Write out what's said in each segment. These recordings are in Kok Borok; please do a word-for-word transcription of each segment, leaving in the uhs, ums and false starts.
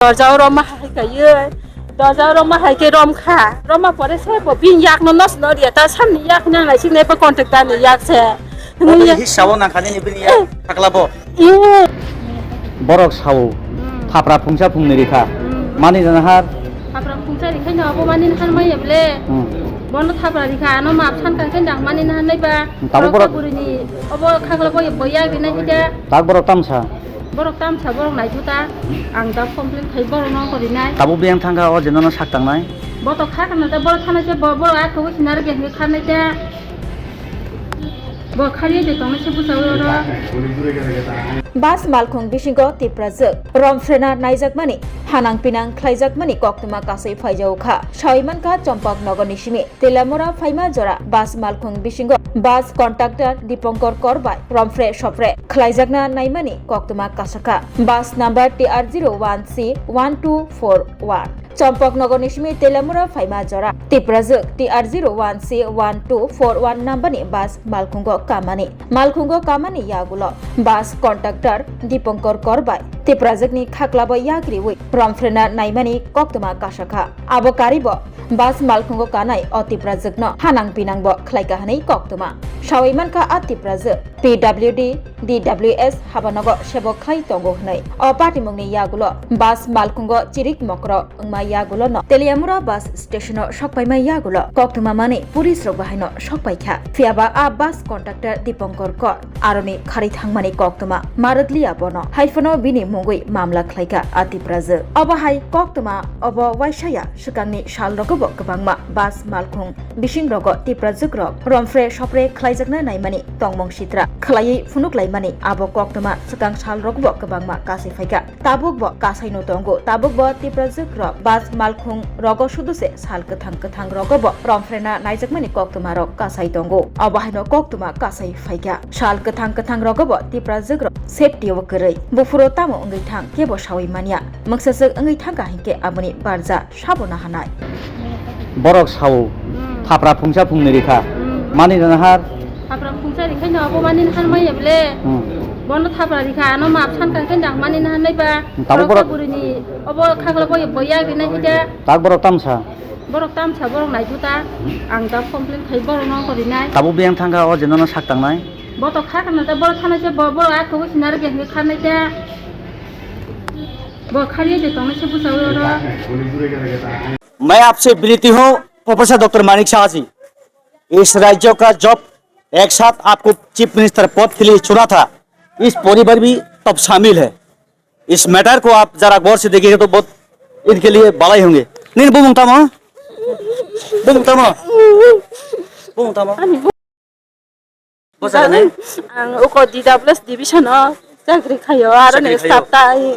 Dorja o roma hai kaiye. Dorja o roma hai ke rom kha. Roma pore se bo bin yak no nos no dia ta samni yak nang lai sing ne bo contact da ni yak se. Bo to hi sawo nang khani ni bini yak thakla bo. Borok sawo. Hmm. Thapra phungsa phungni rikha. Hmm. Mani jana har. Thapra phungsa rikha no abo mani har mai ble. Hmm. Bono thapra rikha ano map san kang khe nang mani har nai ba. Tabuk borok buri ni obo khakla bo bo yak ri nai hita. Tak borok tamsa. Borok tamsa borok naithuta, ang da complain khai borok no korinai. Tabuk biyang thangkha o jeno no sak tangnai. Botok kha kana ta borok thana se bo-, borok a thogwi sinare ge hwnwi kharnai ta. Bo khariya de tongnai se bwsao oro. Bas malkhung bisingo Tiprajwk romfrena naijakmani, hanang pinang khlaijakmani koktwma kasui phaijago kha. Sawi mankha Chompok nogorni simi Telamura phaima jora bus malkhung bisingo bus conductor Dipankar Kor bai romphre sophre khlaijakna naimani koktwma kasakha. Bus number T R zero one C one two four one. Chompok nogorni simi Telamura phaima jora Tiprajwk T R zero one C one two four one numberni bus malkhungo kamani. Malkhungo kamani yagulo bus conductor Dipankar Kor bai Tiprajwkni khaklabo yak riwi romphre naimani koktwma kasakha. Abo karibo bus malkhungo kanai o Tiprajwkno hanang pinangbo khlaika hwnwi koktwma. Sawi mankha a Tiprajwk P W D, D W S habanogo sebo khlai tongo hwnwi. O patimungni yagulo bus malkhungo chirik mokro wngma yagulono Teliamura bus stationo sokpaima yagulo koktwma manwi police rok bahaino sokpaikha. Phiyaba a bus conductor Dipankar Kor aroni kharwi thangmani koktwma ma rwkliya bono. Haiphano bini mungwi mamla khlaikha a Tiprajwk. Obo hai koktwma obo waisaya swkangni salrogo bo kwbangma bus malkhung bisingrogo Tiprajwkrok romphre sophre khlaijakna naimani tongmung sitra khwlaiwi phunuklaimani abo koktwma swkang salrogo bo kwbangma kasui phaikha. Tabuk bo kasaino tongo, tabuk bo Tiprajwk rok bus malkhung rogo sudu se sal kwthang kwthang rogo bo romphre naijakmani koktwma rok kasai tongo. Obo haino koktwma kasai phaikha. Sal kwthang kwthang rogo bo Tiprajwk rok safety o kwrwi. Buphuru tamo wngwi thang kebo sawi manya. Mungsaswk wngwi thangkha hinkhe aboni barja sabo nahanai. Borok sao, hmm, thapra phungsa phungni rikha. Hmm. Mani nahar. Thapra phungsa rikha no abo mani nahar maya ble. Hmm. Bono thapra rikha ano map san kang khe nang mani nahar nai ba. Tabuk borok buri ni obo khakla bo bo yak ri nai hita. Tak borok tamsa. Borok tamsa borok naithuta. Ang da complain khai borok no kori nai. Tabuk biyang thangkha o jeno no sak tangnai. Botok kha kana ta borok thana se bo-, borok a thogwi sinare ge hwnwi kharnai ta. Bo khariya de tongnai se bwsao oro. मैं आपसे विनती हूँ, professor doctor Manik शाह जी, इस राज्य का जब एक साथ आपको चीफ मिनिस्टर पद के लिए चुना था, इस परिवार भी तब शामिल है। इस मैटर को आप जरा गौर से देखिएगा तो बहुत इनके लिए भलाई होंगे। नहीं, नहीं, वो मांगता माँ, वो मांगता माँ, वो मांगता माँ। Bwsajani? Ang uko D W S division o chakri khaio, aro ni staff tai.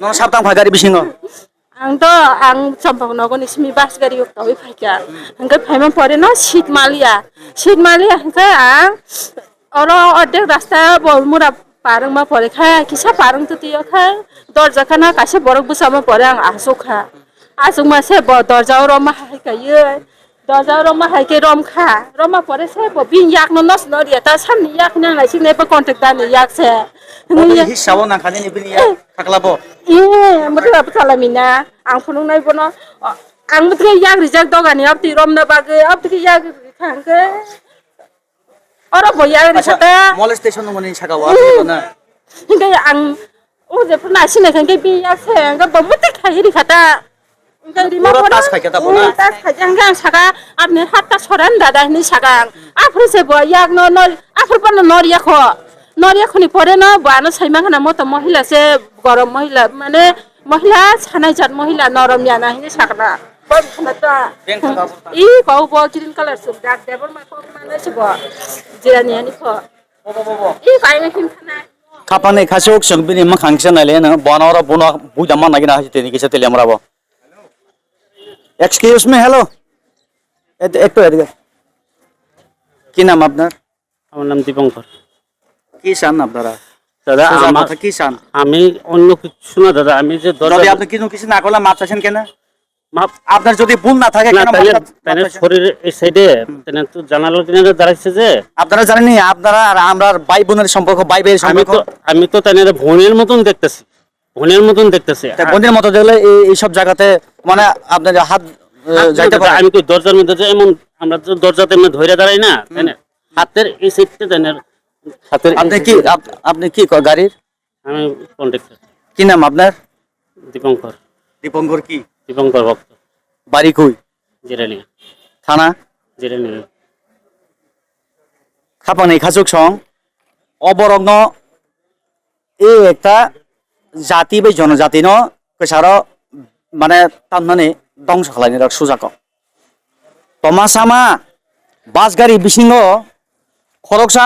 Nono sab tang phai gari bisingo? Ang to, ang Champaknagar ni simi bus gari o kawi phaikha. Hingke phaima pore no seat maliya. Seat maliya hingke ang oro ordek rasta Bolmura parwngma pore kha, kisa parwng twtwi o kha, dorja khana kaisa borok bwsama pore ang achuk kha. Achukma se bo dorja o roma hai kaiye. Doja roma hai khe rom kha. Roma pore se bo bini yak no nos no riya. Ta samni yak nang lai sing nai bo contact da ni yak se. Bo to hi sawo nang khani ni bini yak thakla bo. Eh, mutla bwtala mina. Ang phunuk nai bono. Ang mutla yak rijak doga ni abti rom na bagwi abti yak ri kha hwnkhe. Oro bo yak ri kha ta. Molestation nungmani saka wa na. Hingke ang o je phuru nasi nai khe bini yak se hingke bo muti khai ri kha ta. Hingke rima pura tas khai khe ta bo na? Tas khai khe hingke ang saka, "Apni hatta soran dada," hinui saka ang. Aphuru se bo yak no, no, aphuru bono nor yakho. Nor yakhoni pore no bo ano sai mankha na moto mohila se, gorom mohila, mane mohila sanai jat mohila norom ya na hinui sakna. Bo khna ta. I kau bo green colour suk dak debor ma kok ma nai se bo. Jirani ani kho. I kai na him khana. Khapang ni khasuk sung bini makhang kisa nai le no. Bono oro bono buida man nai na hasi tini kisa tele amra bo. Excuse me, hello. এদ-, একটু এদিকে। কি নাম আপনার? আমার নাম দীপঙ্কর। কি চান আপনারা? দাদা, সোজা আমার, কথা, কি চান? আমি অন্য কিছু না দাদা, আমি যে ধরেন যদি আপনি কিছু, কিছু না করলে মাপ চাইছেন কেন? মাপ আপনার যদি ভুল না থাকে, না, কেন তাহলে, মাপ চা-, তাহলে মাপ চাইছেন? শরীর এই সাইডে, হুম। তাহলে তো জানালার কিনারে দাঁড়াইছে যে। আপনারা জানেন নি, আপনারা আর আমরার ভাই বোনের সম্পর্ক, ভাই ভাইয়ের আমি সম্পর্ক। তো, আমি তো তাহলে বোনের মতন দেখতেছি। বোনের মতন দেখতেছে। তা আর বোনের মতো দেখলে এই, এইসব জায়গাতে মানে আপনার হাত, আহ, হাত যাইতে মধ্যে পারে? আমি তো দরজার মধ্যে যে এমন, আমরা তো দরজাতে এমনি ধরে দাঁড়াই না, তাই না? হাতের এই সাইডটা দেন আর হাতের এই আপনি কি, সাইডটা আপ-, আপনি কি ক-, গাড়ির? আমি কন্ট্রাক্টর। কি নাম আপনার? দীপঙ্কর। দীপঙ্কর কি? দীপঙ্কর ভক্ত। বাড়ি কই? জিরানিয়া। থানা? Jirania. Khapangni khachuk song, o borokno e ekta jati bai jonojati no kwcharo mane tamnani dongso khlainai rok sujako. Toma sama bus gari bisingo khoroksa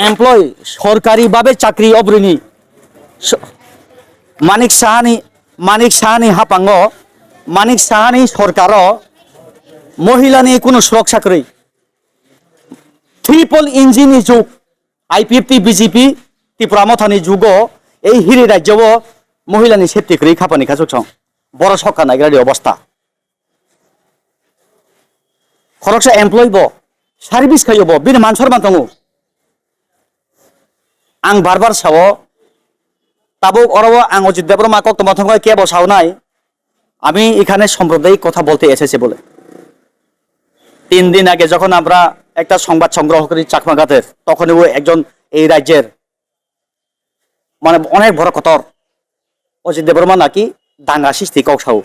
employee sorkari babe chakri obrini so-, Manik Sahani, Manik Sahani hapango, Manik Sahani sorkaro mohilani kuno suroksa kwrwi. Triple engine ni juk, I P F T, B J P, Tipra Mothani jugo ei hiri rajyo o mohilani safety kwrwi khapani khachuk song. Boro sokka naigradi obostha. Khoroksa employee bo, service khaio bo, bini man sorman tongo. Ang bar bar sao, tabuk oro o ang Ajit Debbarma koktwma thangkha kebo saonai, আমি এখানে সাম্প্রদায়িক কথা বলতে এসেছি বলে। তিন দিন আগে যখন আমরা একটা সংবাদ সংগ্রহ করি চাকমা ঘাটের, তখনই ও একজন এই রাজ্যের মানে অনেক বড় কতর Ajit Debbarma naki danga sisti kok sao.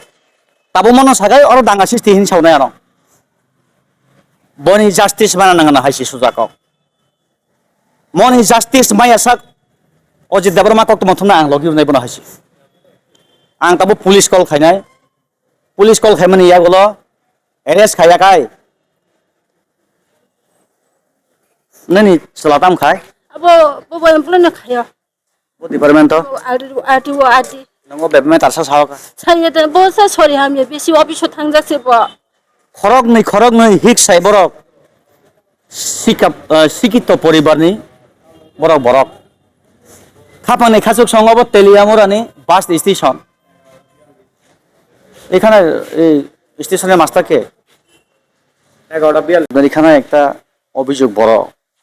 Tabo mano sagai oro danga sisti hin sao nai ano. Boni justice mana nangana haisi suja kok. Moni justice maya sak Ajit Debbarma kok tongma thumna ang logi unai bono haisi. Ang tabo police call khainai. Police call khaimani yagulo arrest khaiya kai. Nini chwla tam khai? Abo, bo, bo employee no khayo. Bo department to? Bo R T O, R T O, R T. Nongo bebme tarsa sao ka? Saya de, bo sa sorry hamya, bisi office o thangjak se bo. Khorok nwi, khorok nwi hik sai borok. Sikap, eh, sikito poribarni borok borok. Khapangni khachuk songo bo Teliamurani bus station. এখানে এই স্টেশনের মাস্টার কে? এগারোটা বিয়াল্লিশ। আপনার এখানে একটা অভিযোগ বড়।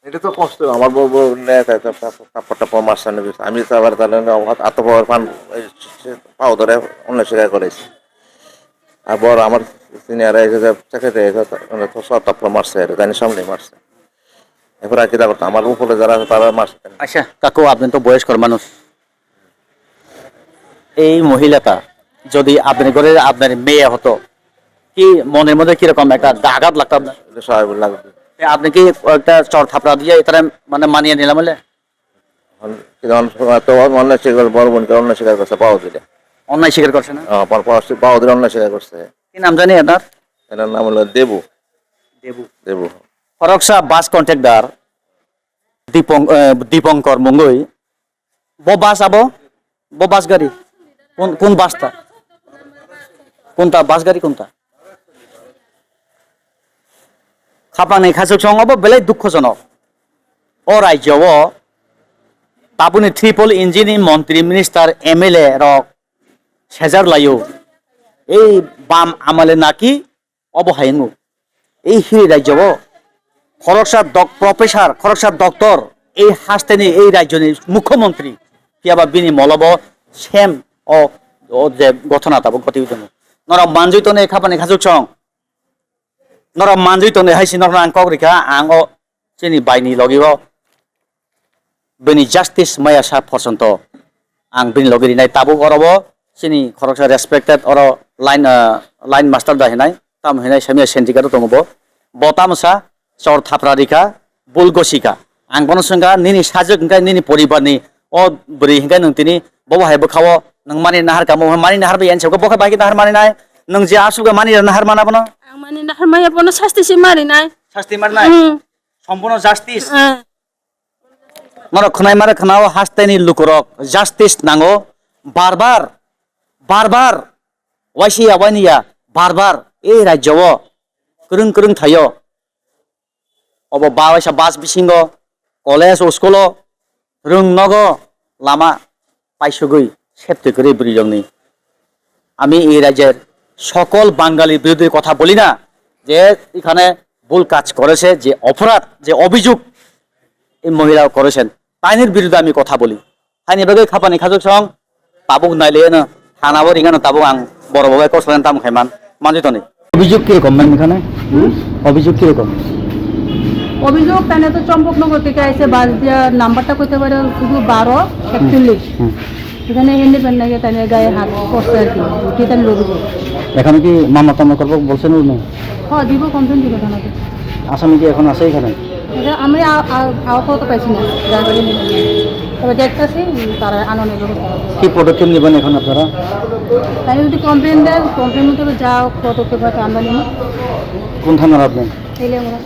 এটা তো কষ্ট, আমার বউ, বউ নিয়ে তা-, তা-, তা-, থাপ্পড় টাপ্পড় মারছে না, আমি তো আবার তাহলে না, অত বড় পান, এই, সে পাও ধরে অন্য শিকার করেছে। আর বড় আমার সিনিয়র এসে যে চেকে দিয়ে এসে তা-, মানে তো সব থাপ্পড় মারছে, এটা জানি সামনে মারছে। এরপর আর কি দেখো, আমার উপরে যারা আছে তারা মারছে। আচ্ছা কাকু, আপনি তো বয়স্ক মানুষ, এই মহিলাটা যদি আপনার ঘরে আপনার মেয়ে হতো, কি মনের মধ্যে কিরকম একটা আঘাত লাগতো আপনার? এটা স্বাভাবিক লাগবে। এ, আপনি কি একটা চড় থাপড়া দিয়ে এটারে মানে মানিয়ে নিলাম বলে? অন-, কিন্তু অন-, তো অন-, অন্যায় স্বীকার, বড় বোনকে অন্যায় স্বীকার করছে, পাও দিলে। অন্যায় স্বীকার করছে না? হ্যাঁ, পর-, পর-, পাও দিলে অন্যায় স্বীকার করছে। কি নাম জানি আপনার? এটার নাম হলো দেবু। দেবু। Debu. Khoroksa bus conductor Dipong-, eh, Dipankar mungwi. Bo bus abo? Bo bus gari? Kun, kun bus ta? Kunta bus gari kunta? Khapangni khachuk song obo belai dukhojonok. O rajyo o tabukni triple engine ni montri, minister, M L A rok sejar laio. Ei bam amale naki obo hai wngo. Ei hiri rajyo o khoroksa dok-, professor, khoroksa doctor, ei hasteni, ei rajyoni mukhyamantri, phiyaba bini molobo same o, o je gothona tabuk gotwi tongo. Norok manjwi tongnai khapani khachuk song. Norok manjwi tongnai hai se norokno ang kok rikha, ang o chini baini logi o bini justice maya sa porjonto ang bini logi rinai. Tabuk oro bo chini khoroksa respected oro line, ah, line master da hinai, tamo hinai samya sendika tongo bo. Bo tamo sa chor thapra rikha, bul gosika. Ang bono swngkha, nini sajwk hwnkhe nini poribarni o bwrwi hwnkhe nwng tini bobo hai bwkhao nwng mani nahar kamo, mani nahar bai yansa bo khe bai khe nahar mani nai, nwng je aswk mani nahar mana bono? Ang mani nahar maya bono sasti se mari nai. Sasti mari nai? Hmm. Sompono justice. Hmm. Norok khwnai mare khwnao hasteni lukurok justice nango. Bar bar, bar bar, waisi ya waini ya, bar bar ei rajyo o kwrwng kwrwng thaio. Obo ba waisa bus bisingo, college o, school o, rwng nogo, lama paisugwi septwi kwrwi bwrwi rokni. আমি এই রাজ্যের সকল বাঙালির বিরুদ্ধে কথা বলি না, যে এখানে ভুল কাজ করেছে, যে অপরাধ, যে অভিযোগ এই মহিলা করেছেন, তাইনের বিরুদ্ধে আমি কথা বলি। Haini bagwi khapani khachuk song, tabuk nailiyano thana bo ringano tabuk ang borok bo bai kok salai tamo khaiman manjui toni. অভিযোগ কিরকম ম্যাম এখানে? অভিযোগ কিরকম? অভিযোগ তাহলে তো চম্পকনগর থেকে আইসে বাস দিয়া নাম্বারটা কইতে পারে শুধু বারো একচল্লিশ। হুম। এখানে হেন্ডি পেন নাকি তাহলে গায়ে হাত করছে আর কি, কি তাহলে অভিযোগ। এখানে কি মামলা টামলা করবো বলছেন উনি? হ্যাঁ, দিব, কমপ্লেন দিব থানাতে। আসামি কি এখন আছে এখানে? এটা আমি আ-, আ-, আহত তো পাইছি না, যার বাড়ি নিয়ে গেছে। তবে দেখতেছি, তারা আনন্দ করতে হবে। কি পদক্ষেপ নেবেন এখন আপনারা? তাই যদি কমপ্লেন দেয়, কমপ্লেন মতো যা পদক্ষেপ হয় আমরা নিব। কোন থানার আপনি? তেলিয়ামুড়া।